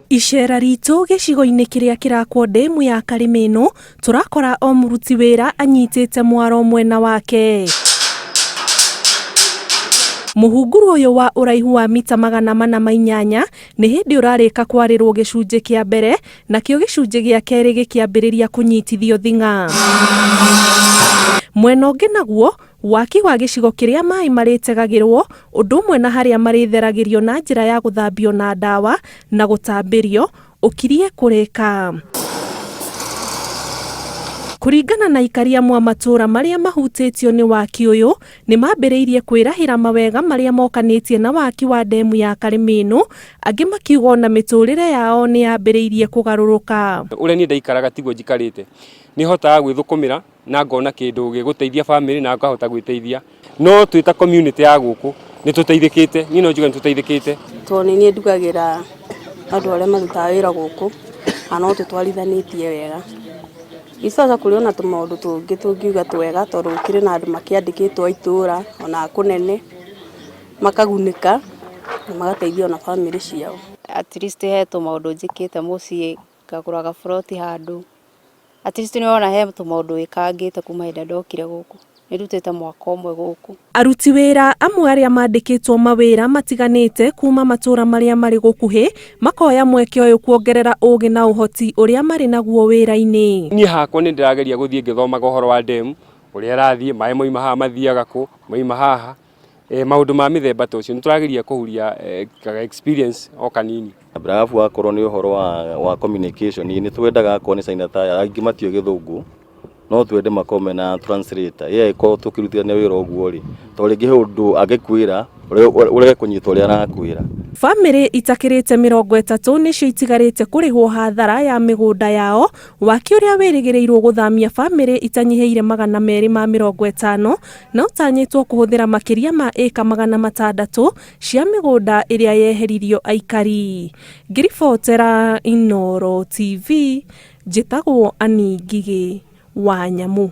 Icera ritũ gĩcigo-inĩ kĩrĩa kĩrakwo ndemu ya Karĩmĩnũ, tũrakora o mũruti wĩra anyitĩte mwaro mwena wake. Mũhunguru ũyũ wa ũraihu wa mita 408 nĩ hĩndĩ ũrarĩka kwarĩrwo gĩcunjĩ kĩa mbere, nakĩo gĩcunjĩ gĩa kerĩ gĩkĩambĩrĩria kũnyitithio thing'a. Mwena ũngĩ naguo, waki wa gĩcigo kĩrĩa maĩ marĩtegagĩrwo ũndũ ũmwe na harĩa marĩtheragĩrio na njĩra ya gũthambio na ndawa na gũtambĩrio, ũkirie kũrĩka. Kũringana na aikari amwe a matũũra marĩa mahutĩtio nĩ waki ũyũ, nĩ mambĩrĩirie kwĩrahĩra mawega marĩa mokanĩtie na waki wa ndemu ya Karĩmĩnũ, angĩ makiuga ona mĩtũrĩre yao nĩ yambĩrĩirie kũgarũrũka. Ũrĩa niĩ ndaikaraga tiguo njikarĩte, nĩ hotaga gwĩthũkũmĩra na ngona kĩndũ gĩgũteithia bamĩrĩ na ngahota gwĩteithia. No twĩ ta community ya gũkũ nĩ tũteithĩkĩte, niĩ no njuge nĩ tũteithĩkĩte. Tondũ nĩ niĩ ndugagĩra andũ arĩa marutaga wĩra gũkũ na no tũtwarithanĩtie wega. Icoka kũrĩ ona tũmaũndũ tũngĩ tũngiuga twega tondũ gũkĩrĩ na andũ makĩandĩkĩtwo a itũra ona a kũnene makagunĩka na magateithia ona bamĩrĩ ciao. At least he tũmaũndũ njĩkĩte mũciĩ, ngagũra gaburoti handũ. At least nĩ wona he tũmaũndũ wĩkangĩte kuma hĩndĩ ĩrĩa ndokire gũkũ. Nĩ ndutĩte mwaka ũmwe gũkũ. Aruti wĩra amwe arĩa mandĩkĩtwo mawĩra matiganĩte kuma matũra marĩa marĩ gũkuhĩ makoya mweke ũyũ kuongerera ũgĩ na ũhoti ũrĩa marĩ naguo wĩra-inĩ. Niĩ hakwa nĩ ndĩrageria gũthiĩ ngĩthomaga ũhoro wa ndemu, ũrĩa ĩrathiĩ, maĩ mauma haha mathiaga kũ, mauma haha, maũndũ ma mĩthemba ta ũcio. Nĩ tũrageria kũhuria experience o kanini. Alafu akorwo nĩ ũhoro wa communication nĩ twendaga akorwo nĩ China ta aya aingĩ matiũĩ gĩthũngũ no twende makorwo mena translator ye angĩkorwo tũkĩrutithania wĩra ũguo rĩ tondũ rĩngĩ he ũndũ angĩkwĩra ũrege kũnyita ũrĩa arakwĩra. Bamĩrĩ itakĩrĩte 30 nĩcio itigarĩte kũrĩhwo hathara ya mĩgũnda yao, waki ũrĩa wĩrĩgĩrĩirwo gũthamia bamĩrĩ itanyihĩire 250 na ũtanyĩtwo kũhũthĩra makĩria ma ĩka 600 cia mĩgũnda ĩrĩa yeheririo aikari. Ngĩribotera Inooro TV, njĩtagwo Annie Ngigĩ wa Nyamu.